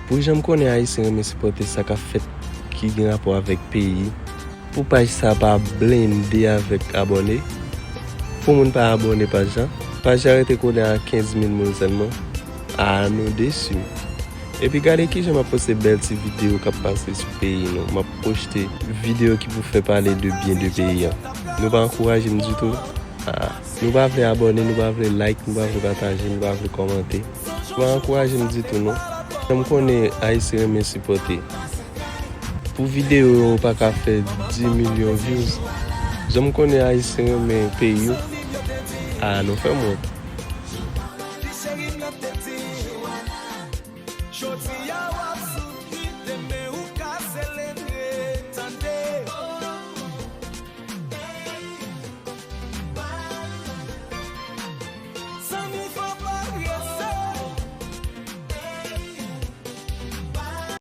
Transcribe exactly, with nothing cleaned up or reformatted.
Pou jan m konnen Ayisyen renmen sipòte sa k ap fèt ki gen rapò avèk peyi, pou paj sa pa blende avèk abòne, pou moun pa abòne paj la, paj la rete konnen a kenz mil moun sèlman, a nou desi. Epi gade kijan m ap poste bèl ti videyo k ap pase sou peyi nou. M ap poste videyo ki pou fè pale de byen de peyi an. Nou pa ankouraje m ditou. Ah, nou pa vle abòne, nou pa vle like, nou pa vle pataje, nou pa vle kòmante. Nou pa ankouraje m ditou non. Jan m konnen Ayisyen renmen sipòte. Pou videyo yo pa ka fè dis milyon views. Jan m konnen Ayisyen renmen peyi yo. Ah, nou fè m wont.